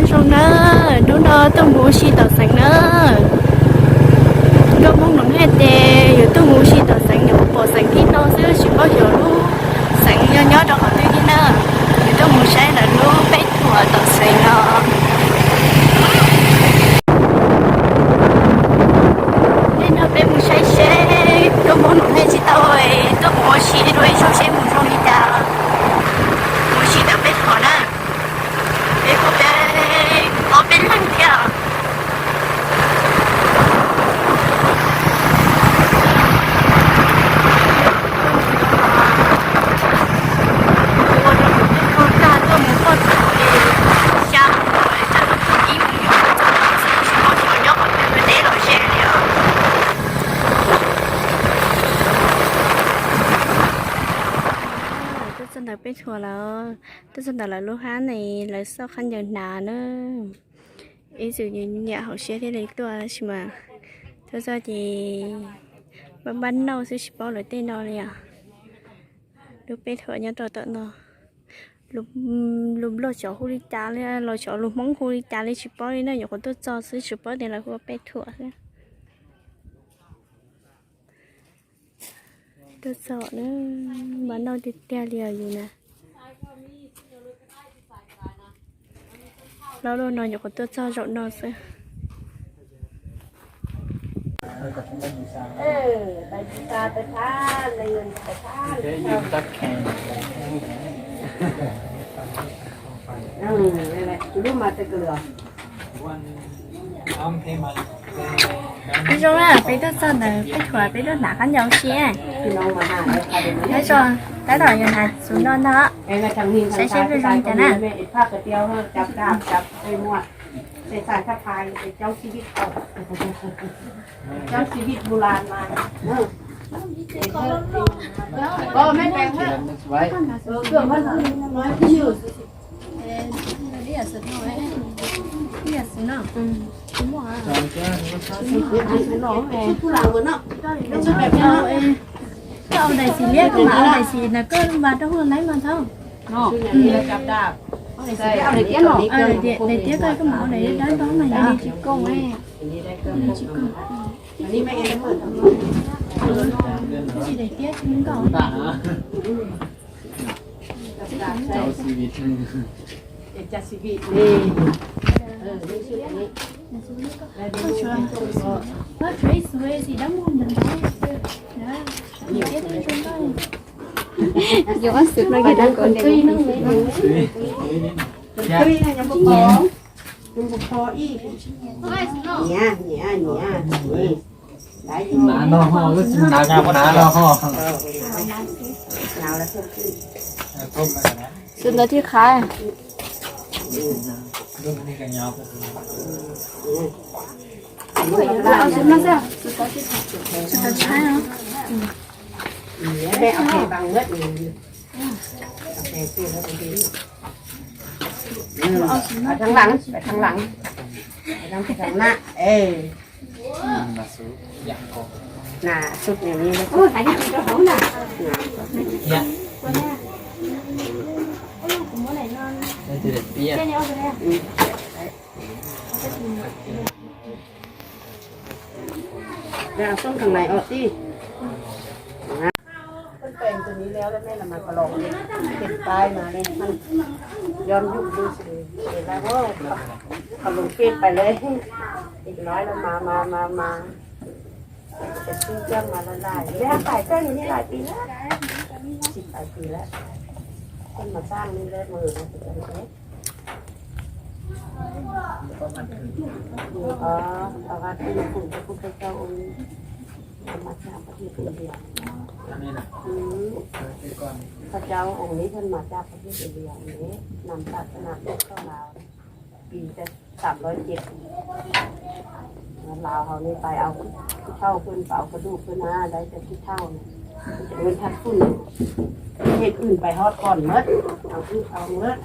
Zoo na, hnub no tuaj mus ua si tom xeev na. Nkauj Hmoob Noom Hej tias yuav tuaj mus ua si tom xeev, nyuam qhuav pom xeev thib no xwb, tsis paub xyov lub xeev nyob nyob rau qhov twg thiab na. Yuav tuaj mus saib lawv lub peb thuam tom xeev no. Tej no peb mus saib seb Nkauj Hmoob Noom Hej tsis tau, tuaj mus ua si dua ib zaug seb mus zoo li cas. Mus ua si tom peb thuam na. Peb kuj peb ob peb leeg thiab. Ua rau kuv tuaj tag tuaj mus poj thaum li xya moos, tsam no tuaj ib moos, tsis paub xyov nyob qhov twg, deb los ze li os. Tuaj txog ntawm peb thuam lawm, tuaj txog ntawm lawv lub hab ne, lawv xauj khaub ncaws hnav na. Ib txwm nyiam hauv siab thiaj li tuaj tab sis mas tuaj txog ces npaj npaj nauj xwb tsis paub lawv tej no li os. Lub peb thuam nyob rau tom no. Lus Nplog xyov hu li cas li, los xyov lus Hmoob hu li cas li tsis paub li na, nyuam qhuav tuaj txog xwb tsis paub tias lawv hu ua peb thuam xwb. Tuaj txog na, npaj nauj tiag tiag li os yus na. Los lub no nyuam qhuav tuaj txog zaum no xwb. Ib zaug na, peb tuaj txog ntawd peb thuam peb tuaj hnav khaub ncaws ua si. Nyob zoo, tab tom yuav hnav xub no ntag, saib seb peb zoo cas na. Koj ua daim xim liab, koj mam ua daim xim ntawm koj mas rau hauv lawv mas tau. Daim tiab koj, koj mam ua daim dawb ntau mas yog tsis koom. Tsis daim tiab tsis nkauj. Xwb ntawd thiaj qhav. Thăng lăng, phải thăng lăng. Phải thăng, phải thăng nặng. Ê. Nè, sụt này đi. Ra xông thằng này ọt đi.ขึ้นไปตรงนี้แล้วแล้วแม่ละมากระลองเก็บป้ายมาเลยมันย้อนยุคดูสิเห็นแล้วว่าเขาลงเฟซไปเลยเด็กน้อยแล้วมามามามาจะซื้อเครื่องมาละลายแม่ขายเครื่องอยู่นี่หลายปีแล้วสิบปลายปีแล้วเพิ่งมาสร้างนี่แรกมือนะ Có, có gắn cái lục phủ cho phúc cho châu ung mà cha phát hiện được việc. Cho châu ung lý thân mà cha phát hiện được việc đấy, nằm tại cái nằm được cho Lào. Vì cái tạm nói chuyện. Lào hầu như phải ao cái thau quên bảo cái đủ quên à, đấy cái thau này. Cái nguyên thạch phun. Cáiอื่n phải hót còn mất. Ao cứ ao mất.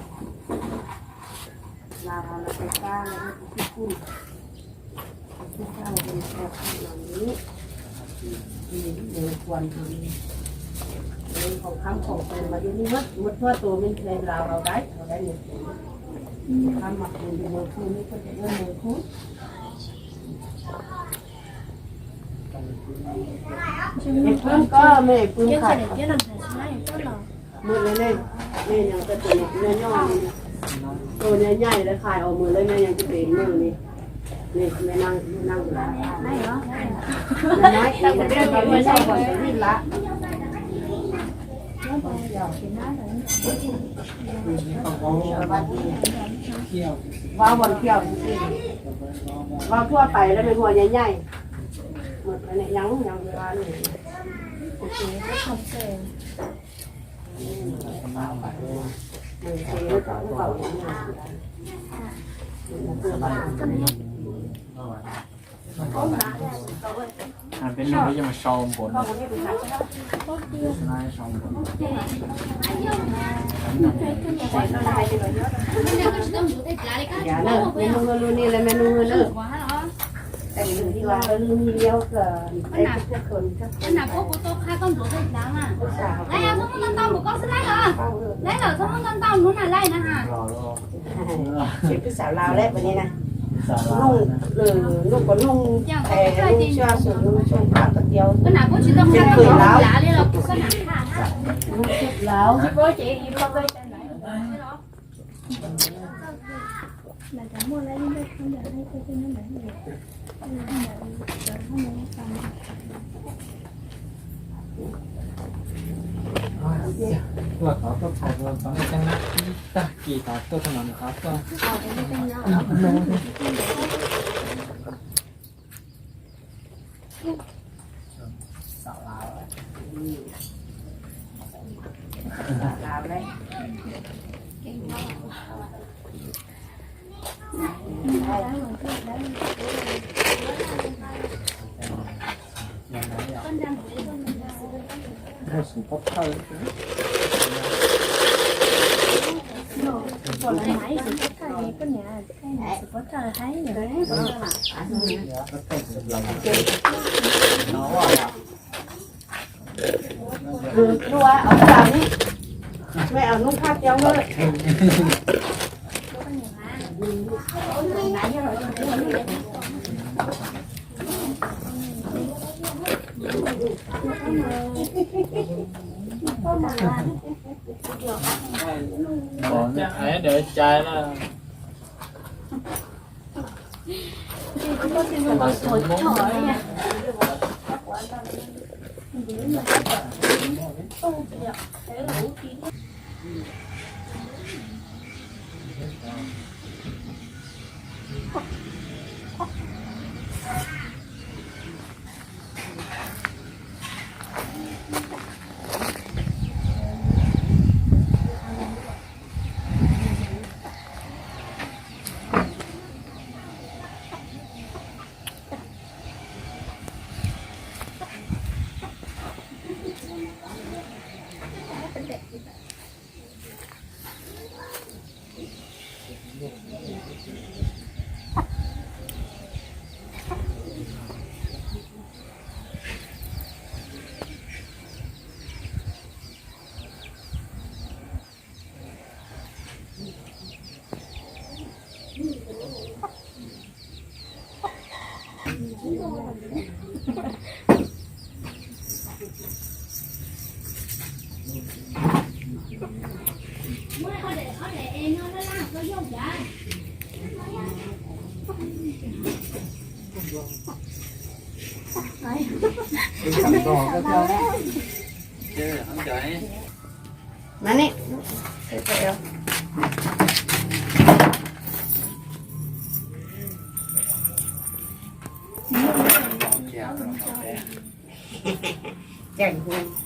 Là nó sẽ ra là nó cũng không phun. Cái thau này sẽ không làm gì. Thì mình đều còn hàng. Còn khám khổ tiền mà đi mất, mất thoát tổ mình thấy là vào đấy, vào đấy một tí. Es pw koj me, pw khais. Mws le ne, ne nyog koj tus nyob nyob, tus nyob nyaij le khais os, mws le ne nyog koj tus nyob ne. Ne me neeg, me neeg, me neeg, vau vau thiab, vau thuaj pais le me hua nyaij nyaij. Peb nug peb yeej sau npaum no. Menu hwj lwm ni le menu hwj lwm. Ces twb xav Lao lawm, nug, nug kom nug, nug tsua su, nug tsua pam koj tias, ces kws Lao, Lao. Tuaj tod tuaj thaum txog nej caj nab ib tag kis tod tuaj txog no nws qhov tuaj. Lua, ua cas ni, me nub phaj tiav lawm. Ntawd cai na. Mas ne,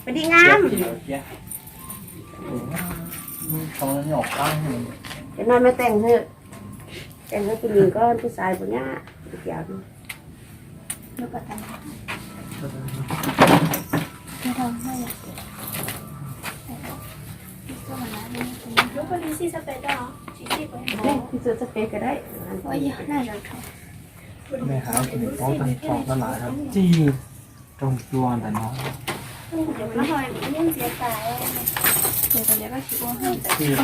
pais di ngam. Cov no me teem hwj, teem hwj pis lis koj twb xaiv puas nyab tias. Tus txawj pem ka dai. Nej hais nws paub tag nrho koj lam hais txij rooj cua ntawm no. Txij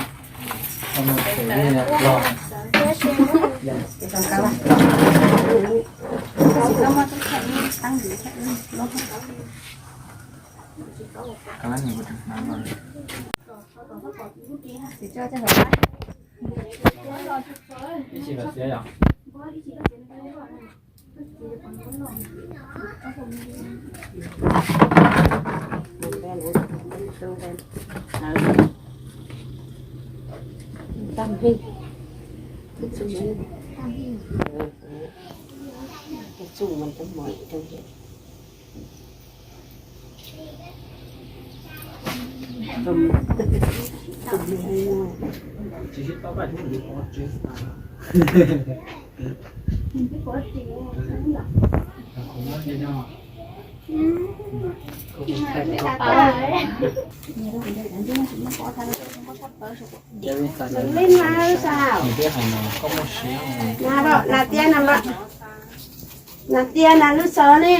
Nas tiaj nas lub xov ne,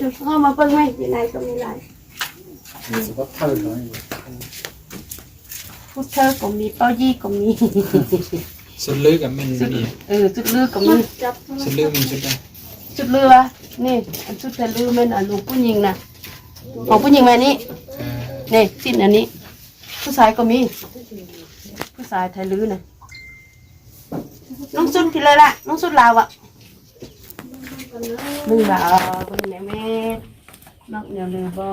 tus koj mas poj me, ces nais koj me lais. Pub thawj kom mis, paub yij kom mis. Xwb lwb kom mis. Xwb lwb, ne, xwb thawj lwb me no lus pub nyeeg na. Hos pub nyeeg me ni, ne, txij no ni. Pub xaiv kom mis, pub xaiv thaiv lwb na. Noob xub ti lawm lawm, noob xub laus as. Meej vam, me, noj nyo lwm bo.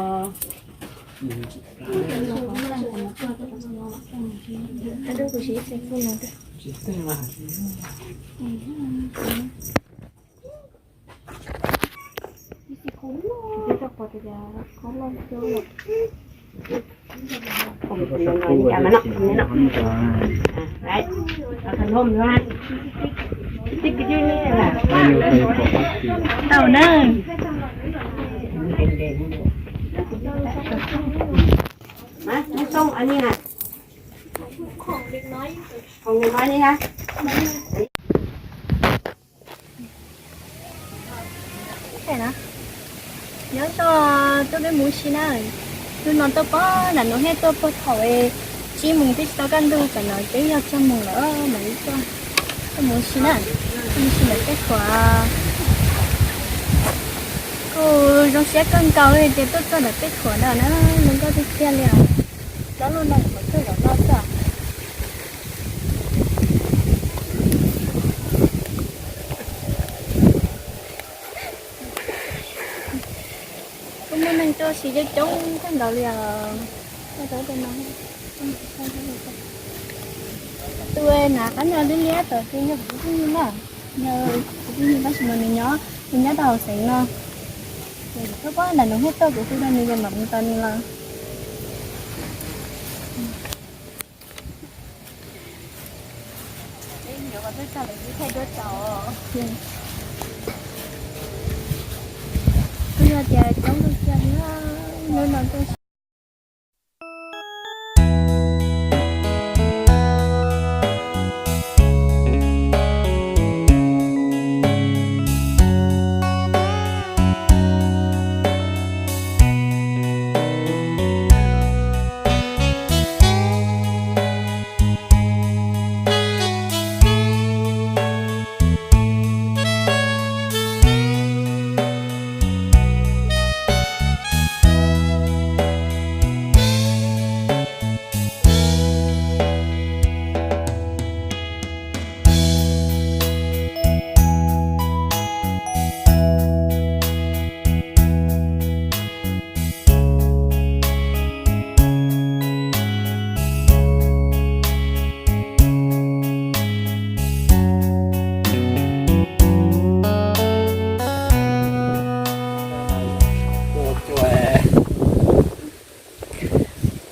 Tau na. Nyob zoo, tuaj peb mus ua si na. Hnub no tuaj pog nram Noov Hej tuaj puag thaum tsib moos twb tsis tau kaj ntug, tam no twb yog cuaj moos lawm mam li tuaj. Tuaj mus ua si na, tuaj mus ua si ntawm Pej Khuam. Kuj zoo siab kawg nkaus li tias tuaj txog ntawm Pej Khuam no na, zoo nkauj tiag tiag li os. Cov lub neej puas tuaj zaum no xwb. Kuj muaj neeg tuaj ua si coob coob kawg nkaus li os. Tus hnav qab nyuj liab liab tod ces yog kuv tus phooj ywg na, yog kuv tus phooj ywg tab sis mas nws nyob, nws nyob rau hauv xeev no. Ces kuv tuaj pog nram Noov Hej tuaj, kuv hu rau nws ces mam mus tos nws los. Kuj yog tias coob kawg kiag li, hnub no tuaj.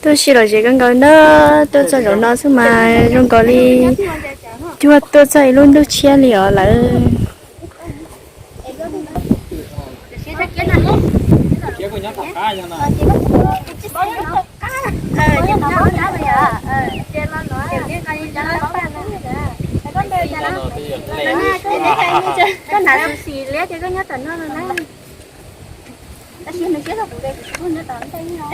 Tuaj ua si lom zem kawg nkaus ntag, tuaj txog zaum no xwb mas zoo nkaus li cuag tuaj txog ib lub ntuj tshiab li os lawm. Koj hnav xim xim liab ces koj nyob tom no no na. Tab sis nws siab rau kuv, kuv tsis pub nyob tom ntej no.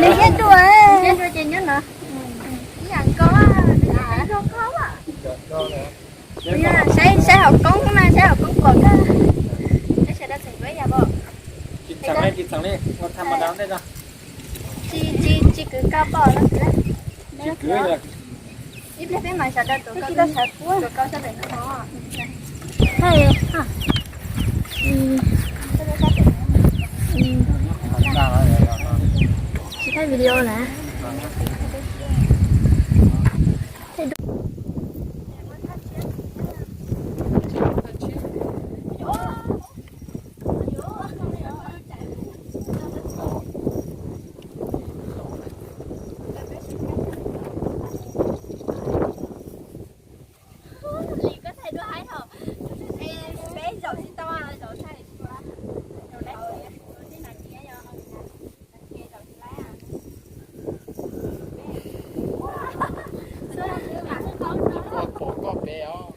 Nws siab dua, siab dua ces nyob no. Saib, saib hauv koob na, saib hauv koob pom koj. Sawv daws tseem yuav yam pom. Tsis txheem li, tsis txheem li, ua tham mas dab ntej no. Tsis, tsis, tsis kwv koj pom no. Tsis kwv. Ib pliag peb mam sawv daws tuav koj, tuav koj sab pem no. Tsis thaij video na. Koj pom koj pem os.